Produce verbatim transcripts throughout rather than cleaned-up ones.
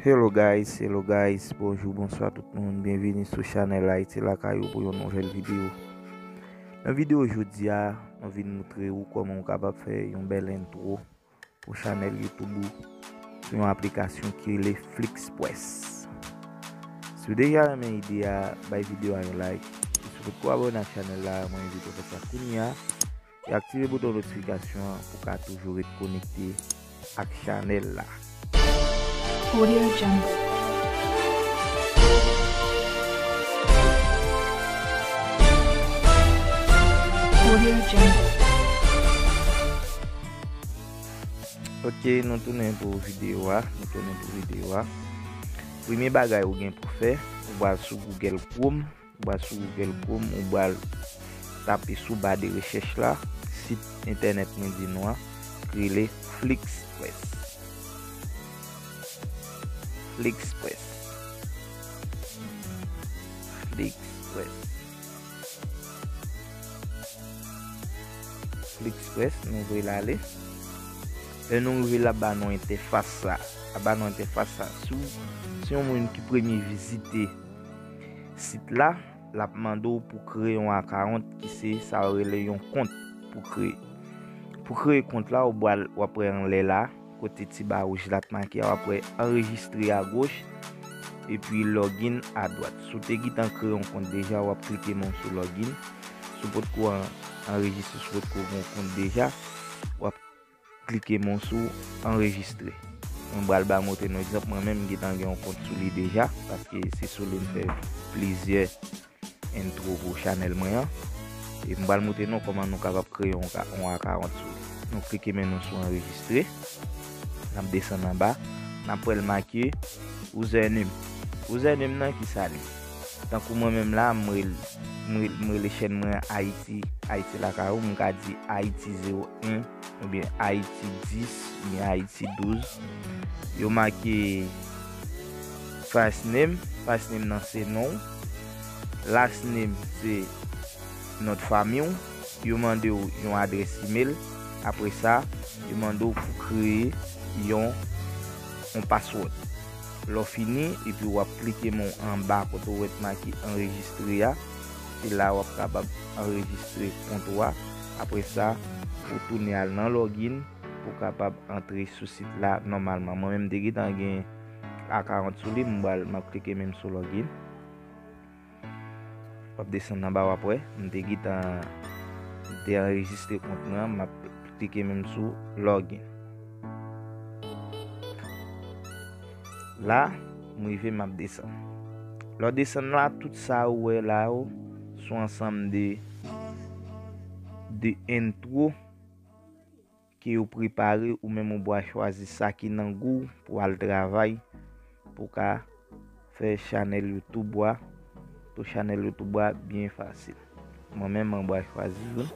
Hello guys, hello guys, bonjou, bonswa tout moun, byenvini sou chanèl Ayiti Lakay ou pou yon nouvèl videyo. Nan videyo jodi a, mwen vin moutre ou kòman ou kapab fè yon bèl entwo pou chanèl YouTube ou sou yon aplikasyon ki rele Flixpress. Si w deja renmen ide a, bay videyo a yon like. E si w potko abòne ak chanèl la, mwen envite w fè sa kounye a. E aktive bouton notifikasyon an pou w ka toujou ret konekte ak chanèl la. Audio Jungle. Audio Jungle. Ok, nou tounen pou videyo a. Nou tounen pou videyo a. Premye bagay ou gen pou fè, ou pral sou Google Chrome. Ou pral sou Google Chrome, ou pral tape sou ba de rechèch la, sit entènèt mwen di nou an, ki rele Flixpress. Flixpress. Flixpress. Flixpress, nou voye l ale. Lè nou rive la, ba nou entèfas sa. A ba nou entèfas sa. Si w, si yon moun ki premye vizite sit la, l ap mande w pou kreye yon akawont ki se sa yo rele yon kont pou kreye. Pou kreye kont la, ou pral, w ap wè anlè la, kote ti ba wouj la t make a, w ap wè anrejistre agoch, epi login adwat. Si w te gentan kreye yon kont deja, w ap klike men w sou login. Si w potko an-, anrejistre, si w potko gen yon kont deja, w ap klike men w sou anrejistre. Mwen pral ba mwen yon egzanp, mwen menm m gentan gen yon kont sou li deja, paske se sou li m fè plizyè entwo pou chanèl mwen an. E m pral montre nou kòman nou kapab kreye yon ka-, yon akawont sou li. Nou klike men nou sou anrejistre. N ap desann anba. N ap wè l make username. Username nan ki sa li? Tankou mwen menm la, m rele, m rele, m rele chèn mwen Ayiti, Ayiti Lakay ou, m ka di Ayiti zewo en, oubyen Ayiti dis, oubyen Ayiti douz. Yo make first name, first name nan se non w. Last name se non de fanmi w. Yo mande w yon adrès email. Apre sa, yo mande w pou kreye yon, yon password. Lè w fini, epi w ap klike men w anba kote w wè t make anrejistre a. Se la w ap kapab anrejistre kont ou a. Apre sa, ou tounen al nan login pou w kapab antre sou sit la nòmalman. Mwen menm, m te gentan gen akawont sou li, m pral, m ap klike men m sou login. W ap desann anba, w ap wè, m te gentan, m te anrejistre kont mwen an, m ap klike men m sou login. La, m rive, m ap desann. Lè w desann la, tout sa ou wè la yo, se yon ansanm de, de entwo ke yo prepare, ou menm ou pral chwazi sa ki nan gou w pou w al travay, pou w ka fè chanèl YouTube ou a. Pou chanèl YouTube ou a byen fasil. Mwen menm, mwen pral chwazi youn.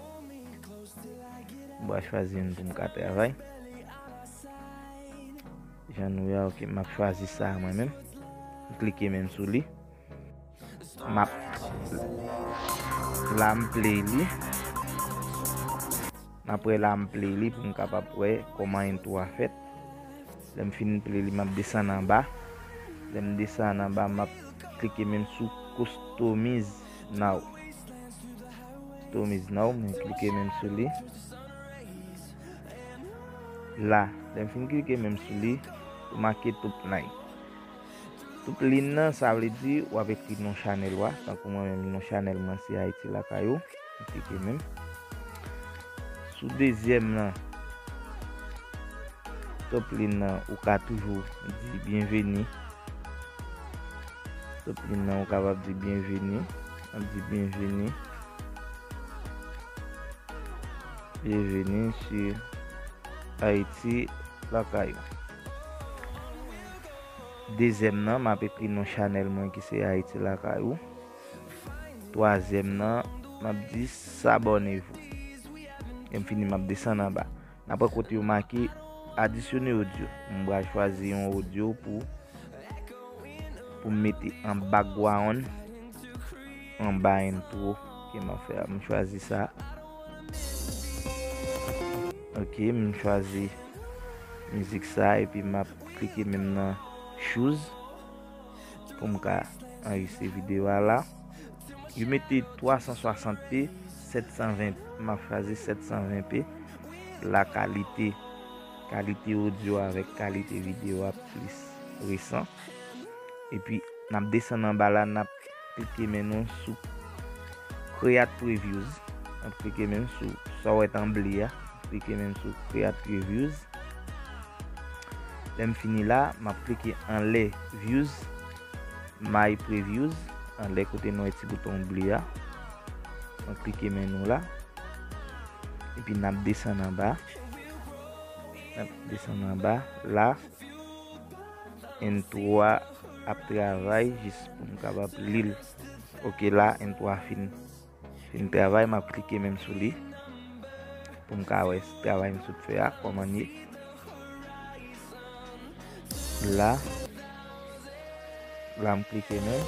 Mwen pral chwazi youn pou m ka travay. Jan nou wè a, ok, m ap chwazi sa a mwen menm. M klike men m sou li. M ap, la m play li. M ap wè la m play li pou m kapab wè kòman entwo a fèt. Lè m fin play li, m ap desann anba. Lè m desann anba, m ap klike men m sou Customize Now. Customize Now, mwen klike men m sou li. La, lè m fin klike men m sou li, yo make top line. Top line nan, sa vle di w ap ekri non chanèl ou a. Tankou mwen menm, non chanèl mwen se Ayiti Lakay ou. M klike men m. Sou dezyèm nan, top line nan, ou ka toujou di byenveni. Top line nan, ou kapab di byenveni. M ap di byenveni. Byenveni sou Ayiti Lakay ou. Dezyèm nan, m ap ekri non chanèl mwen ki se Ayiti Lakay ou. Twazyèm nan, m ap di s'abonnez-vous. Lè m fini, m ap desann anba. N ap wè kote yo make adisyone odyo. M pral chwazi yon odyo pou, pou m mete an background. anba intro ke m ap fè a. M chwazi sa. Ok, m chwazi mizik sa epi m ap klike menm nan choose pou m ka anrejistre videyo a la. Yo mete twa san swasant p, sèt san ven, m ap chwazi sèt san ven p. La kalite, kalite odyo avèk kalite videyo a plis resan. Epi n ap desann anba la, n ap klike men nou sou Create Previews. N ap klike menm sou sa w wè t an ble a. Klike menm sou Create Previews. Lè m fini la, m ap klike anlè Views, My Previews, anlè kote nou wè ti bouton ble a. N ap klike men nou la. Epi n ap desann anba. N ap desann anba. La, intro a ap travay jis pou m kapab li l. Ok, la, intro a fin, fin travay. M ap klike menm sou li pou m ka wè travay m sot fè a, kòman l ye. La, la m klike menm.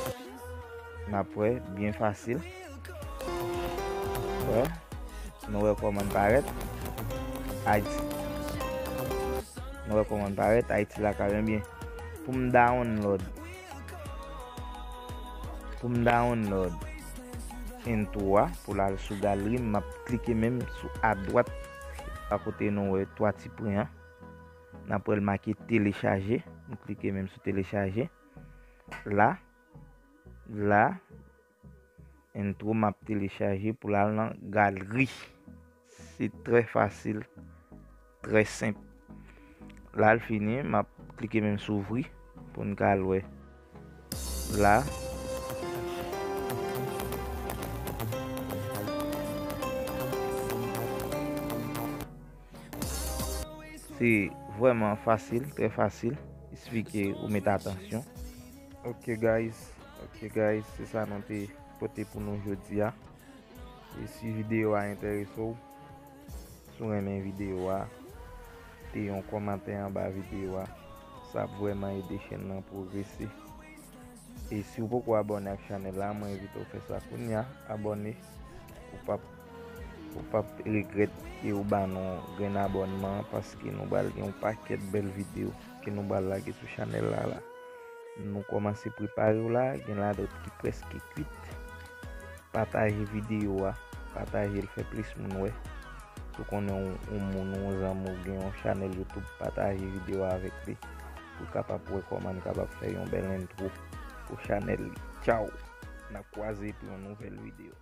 N ap wè, byen fasil. Wè, nou wè kòman l parèt. Ayiti. Nou wè kòman l parèt. Ayiti la ka byen. Pou m download. Pou m download intro a, pou l al sou galri, m ap klike menm sou adwat, akote nou wè twa ti pwen an. N ap wè l make telechaje. M klike menm sou telechaje. La, la, intro m ap telechaje pou l al nan galri. Se trè fasil, trè senp. La l fini, m ap klike menm sou ouvri pou n ka al wè. La. Se vrèman fasil, trè fasil. Esplike ou mete atansyon. Ok guys, ok guys, se sa nou te pote pou nou jodi a. E si videyo a enterese w, si w renmen videyo a, kite yon kòmantè anba videyo a. Sa ap vrèman ede chèn nan pwogrese. E si w poko abòne ak chanèl la, mwen envite w fè sa kounye a, abòne. Ou p ap, ou p ap regrèt ke ou ba nou grenn abònman, paske nou pral gen yon pakèt bèl videyo ke nou pral lage sou chanèl la la. Nou kòmanse prepare w la, gen ladan ki prèske kwit. Pataje videyo a, pataje l, fè plis moun wè. Si w konnen yon, yon moun, yon zanmi w gen yon chanèl YouTube, pataje videyo a avèk li pou l kapab wè kòman l kapab fè yon bèl entwo pou chanèl li. Tchaw! N ap kwaze pou yon nouvèl videyo.